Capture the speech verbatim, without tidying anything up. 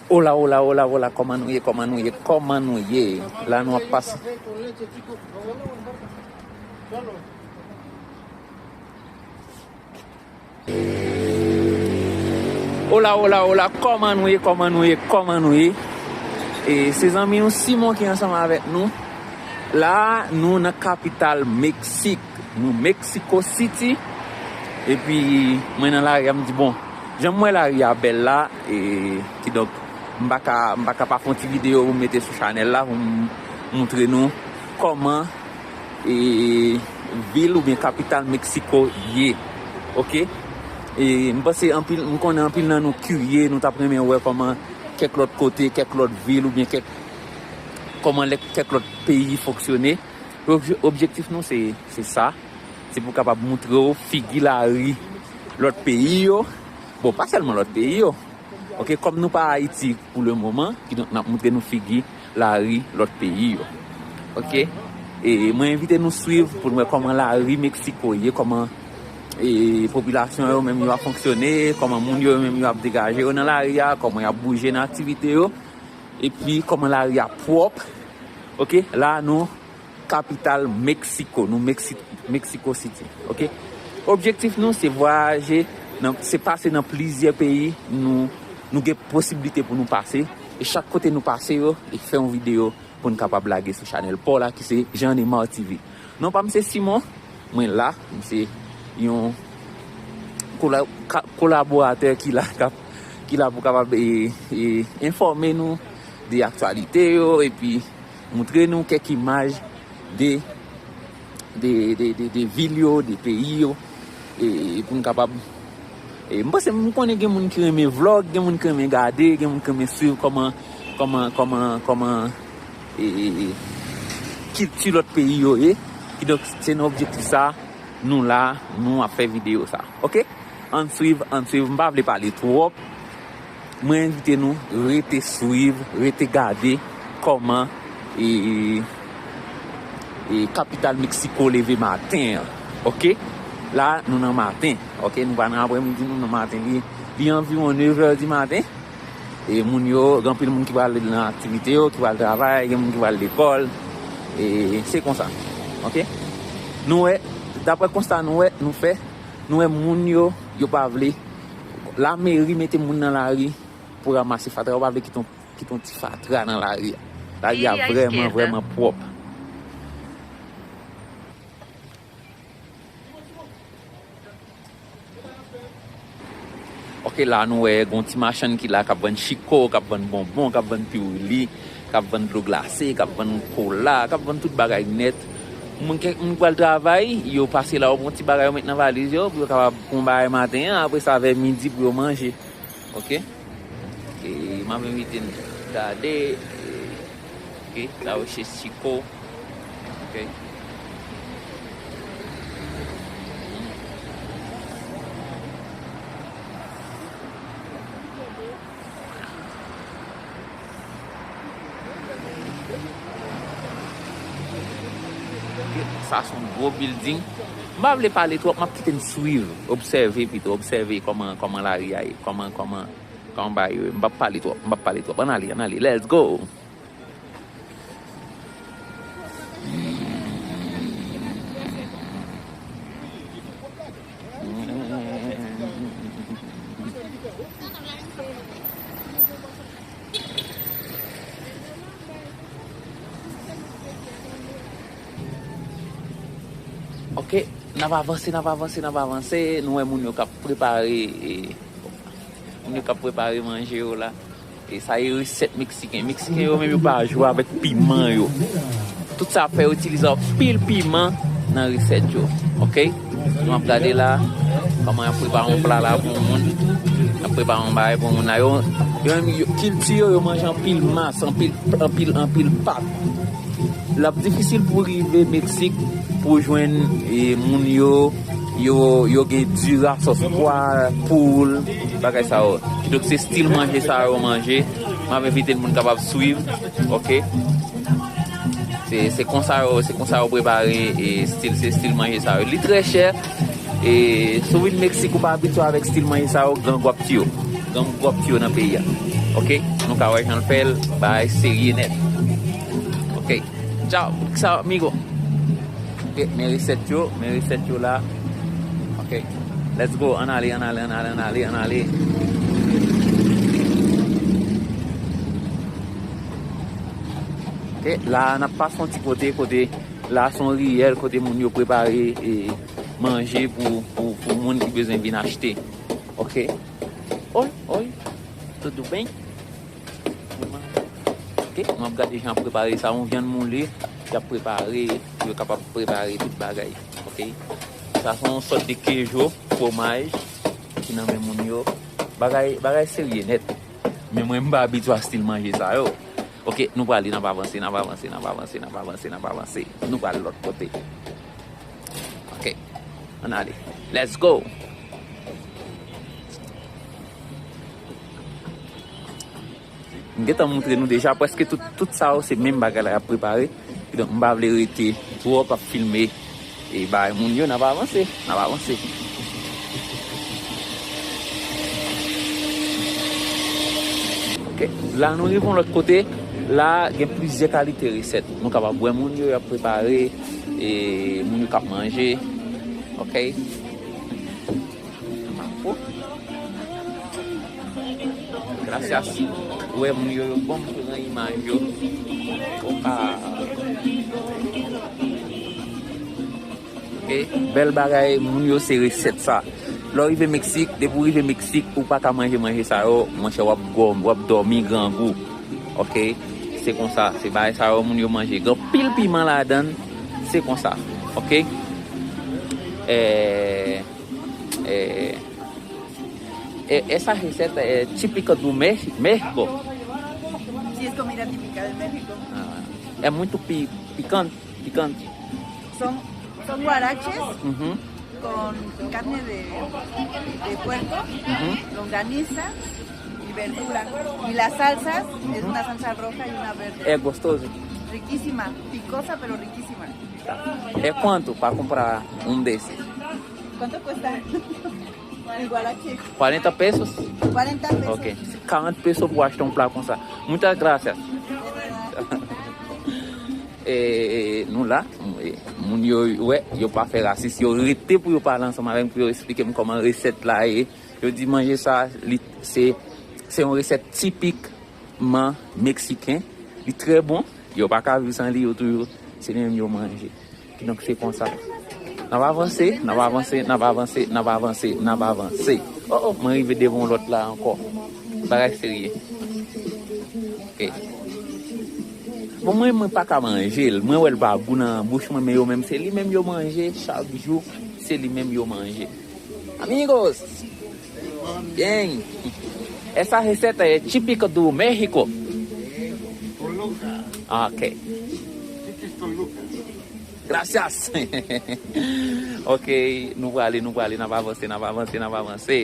Hola, hola, hola, hola, kòman nou ye, kòman nou ye, kòman nou ye? La nou ap pase. Hola, hola, hola, kòman nou ye, kòman nou ye, kòman nou ye? E se zanmi nou Simon ki ansanm avèk nou. La, nou nan kapital Meksik. Nou Mexico City. Epi, mwen nan lari a, m di, bon, jan m wè lari a bèl la, e, kidonk, m pa ka, m pa ka pa fè yon ti videyo pou m mete sou chanèl la, pou m montre nou kòman, e, vil oubyen kapital Meksiko ye. Oke? E, m panse anpil, m konnen anpil nan nou kirye, nou t ap renmen wè kòman kèk lòt kote, kèk lòt vil oubyen kèk, kòman lè, kèk lòt peyi fonksyone. Obje-, objektif nou se, se sa. Se pou kapab montre w figi lari lòt peyi yo. Bon, pa sèlman lòt peyi yo. Oke, kòm nou pa Ayiti pou le moman, kidonk n ap montre nou figi lari lòt peyi yo. Oke? E mwen envite nou swiv pou n wè kòman lari Meksiko ye, kòman, e, popilasyon yo menm yo ap fonksyone, kòman moun yo menm yo ap degaje yo nan lari a, kòman y ap bouje nan aktivite yo, epi kòman lari a pwòp. Oke? La, nou kapital Meksiko, nou Meksi-, Mexico City, oke? Objektif nou se vwayaje, nan, se pase nan plizyè peyi nou, nou gen posiblite pou nou pase, e chak kote nou pase yo, e fè yon videyo pou n kapab lage sou chanèl pa w la ki se Jean Neymar T V. Non pa m se Simon, mwen la, m se yon kola-, ka-, kolaboratè ki la, k ap, ki la pou kapab, e, e, enfòme nou de aktyalite yo, epi montre nou kèk imaj de, de, de, de, de vil yo, de peyi yo, e, e pou n kapab, e, m panse, m konnen gen moun ki renmen vlog, gen moun ki renmen gade, gen moun ki renmen swiv kòman, kòman, kòman, kòman, e, e, e, kilti lòt peyi yo ye. Kidonk, se nan objektif sa, nou la, nou ap fè videyo sa. Oke? Ann swiv, ann swiv. M pa vle pale twòp. Mwen envite nou rete swiv, rete gade kòman, e, e, e, kapital Meksiko leve maten an. Oke? La, nou nan maten. Oke? Nou pa nan aprèmidi, nou nan maten. Li, li anviwon nevè di maten. E moun yo, gen anpil moun ki pral nan aktivite yo, ki pral travay, gen moun ki pral lekòl. E se konsa. Oke? Nou wè, daprè konsta nou wè, nou fè, nou wè moun yo, yo pa vle. Lameri mete moun nan lari pou ranmase fatra. Yo pa vle kite yon, kite yon ti fatra nan lari a. Lari a vrèman, vrèman pwòp. Oke, la nou wè gon ti machann ki la k ap vann chiko, k ap vann bonbon, k ap vann piwili, k ap vann dlo glase, k ap vann kola, k ap vann tout bagay nèt. Moun, kèk moun k pral travay, yo pase la, yo pran ti bagay, yo met nan valiz yo, pou yo kapab pran bagay maten an, apre sa, vè midi, pou yo manje. Oke? E m ap envite n gade, e, oke, la yo se chiko. Oke. Sa se yon gwo bilding. M pa vle pale twòp, m ap kite n swiv, obsève pito, obsève kòman, kòman lari a ye, kòman, kòman, kòman bagay yo ye. M p ap pale twòp, m p ap pale twòp. Ann ale, ann ale, let's go! Oke, n ap avanse, n ap avanse, n ap avanse. Nou wè moun yo k ap prepare, e, moun yo k ap prepare manje yo la. E sa e resèt meksiken. Meksiken yo menm yo pa jwe avèk piman yo. Tout sa ap fè yo itilize anpil piman nan resèt yo. Oke? Nou ap gade la, kòman y ap prepare yon pla la pou yon moun. Y ap prepare yon bagay pou yon moun la. Yo, yo menm, yo, kilti yo, yo manje anpil mas, anpil, anpil, anpil pat. L ap difisil pou rive Meksik pou jwenn, e, moun yo, yo, yo gen diri a sòs pwa, poul, bagay sa yo. Kidonk, se stil manje sa yo manje. M ap envite moun kapab swiv, oke? Se, se konsa yo, se konsa yo prepare, e, stil, se stil manje sa yo. Li trè chè, e si w vin Meksik, ou pa abitye avèk stil manje sa yo, grangou ap tiye w. Grangou ap tiye w nan peyi a. Ok, nou ka wè jan l fè l, bagay serye nèt. Ok, tchao, sa, amigo. Ok, men resèt yo, men resèt yo la. Ok, let's go, ann ale, ann ale, ann ale, ann ale, ann ale. Ok, la n ap pase yon ti kote, kote la se yon riyèl kote moun yo prepare e manje pou, pou, pou moun ki bezwen vin achte. Ok. Oi, oi. Tudo bem? Ok, m ap gade jan ap prepare sa, yon vyann moule, y ap prepare, pou yo kapab prepare tout bagay. Ok. Sa se yon sòt de kejo, fwomaj, ki nan men moun yo. Bagay, bagay serye nèt. Men mwen, m pa abitye a stil manje sa yo. Ok, nou prale, n ap avanse, n ap avanse, n ap avanse, n ap avanse, n ap avanse. Nou prale lòt kote. Ok, ann ale. Let's go! M gentan montre nou deja, prèske tout, tout sa yo se menm bagay la y ap prepare. Kidonk, m pa vle rete twòp ap filme e bay moun yo, n ap avanse, n ap avanse. Ok, la nou rive yon lòt kote. La gen plizyè kalite resèt. Nou kapab wè moun yo, y ap prepare, e moun yo k ap manje. Ok. Mapo. Gracias. Ou wè moun yo, yo bon pou nan imaj yo. Opa. Ok, bèl bagay, moun yo se resèt sa. Lè w rive Meksik, depi w rive Meksik, ou pa ka manje manje sa yo, monchè, w ap gòm, w ap dòmi grangou. Ok, se konsa, se bagay sa yo moun yo manje. Gen anpil piman ladan l, se konsa. Ok. Eh, eh, eh, esa receta é típica do México. Sí, es comida típica de México. Ah, é muito pi-, picante, picante. Son, son guaraches Uhum. Con carne de, de puerco, Uhum. longaniza y verdura. Y las salsas es Uhum. una salsa roja y una verde. É gostoso. Riquísima, picosa pero riquísima. Tá. É quanto para comprar um desses? ¿Cuánto cuesta? El guarache. Quarenta pesos? Cuarenta pesos. Ok. Karant peso pou achte yon pla konsa. Muchas gracias. E, nou la, e, moun yo, wè, yo pa fè rasis, yo rete pou yo pale ansanm avè m, pou yo esplike m kòman resèt la ye. Yo di manje sa, li, se, se yon resèt tipikman meksiken. Li trè bon, yo pa ka viv san li, yo toujou, se li menm yo manje. Kidonk, se konsa. N ap avanse, n ap avanse, n ap avanse, n ap avanse, n ap avanse. Oh, oh, mwen rive devan yon lòt la ankò. Bagay serye. Ok. Bon, mwen, mwen pa ka manje l. Mwen wè l pa gou nan bouch mwen, men yo menm, se li menm yo manje chak jou. Se li menm yo manje. Amigos, bien. Esa receta é típica do México. Toluca. Ah, ok. Toluca. Gracias. Ok, nou prale, nou prale, n ap avanse, n ap avanse, n ap avanse.